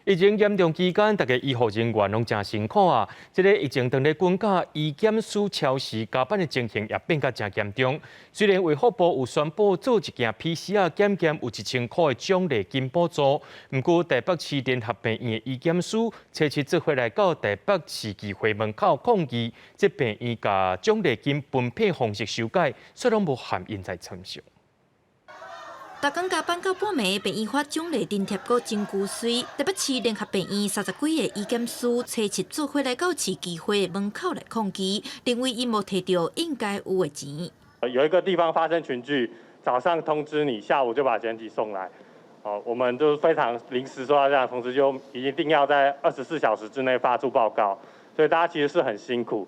疫情嚴重期間，逐家醫護人員攏誠辛苦啊！這个疫情當咧滾甲醫檢師超時加班的情形也變甲誠嚴重。雖然衛福部有宣布做一件 PCR 檢驗有1000塊的獎勵金補助，毋過台北市聯合病院的醫檢師初七做伙來到台北市議會門口抗議，這病院共獎勵金分配方式修改，煞攏無含𪜶在算數。逐工加班到半暝，病院發獎勵津貼閣真龜媠。台北市聯合病院30幾个醫檢師初七做伙來到市議會門口來抗議，認為𪜶無提著應該有的錢。有一個地方發生群聚，早上通知你，下午就把檢體送來。哦，我們就非常臨時收到這樣的通知，就一定要在24小時之內發出報告，所以大家其實是很辛苦。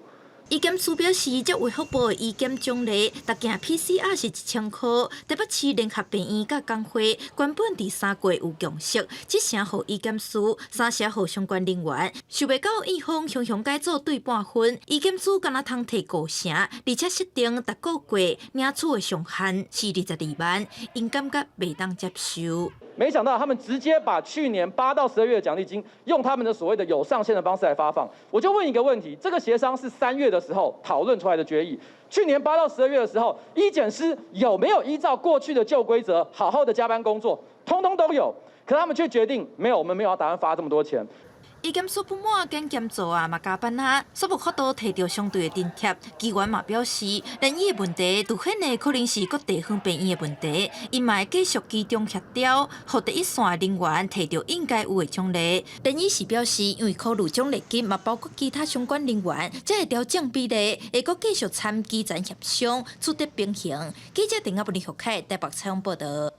醫檢師表示，這衛福部的醫檢獎勵，逐件 PCR 是1000塊。台北市聯合病院佮工會原本佇3月有共識，一成予醫檢師，三成予相關人員。想袂到院方雄雄改做對半分，醫檢師敢若通提五成，而且設定逐個月領取的上限是22萬，𪜶感覺袂當接受。沒想到他們直接把去年8到12月的獎勵金，用他們的所謂的有上限的方式來發放。我就問一個問題：這個協商是3月的時候討論出來的決議，去年8到12月的時候，醫檢師有沒有依照過去的舊規則好好的加班工作？通通都有，可他們卻決定沒有，我們沒有要打算發這麼多錢。醫檢師不滿檢驗做啊，嘛加班啊，煞無法度提著相對的津貼。議員嘛表示，連醫的問題，凸顯的可能是各地方病院的問題，𪜶嘛會繼續居中協調，予第一線的人員提著應該有的獎勵。連醫師表示，因為考慮獎勵金嘛包括其他相關人員，才會調整比例，會閣繼續參基層協商，取得平衡。記者鄧阿布林學凱台北採訪報道。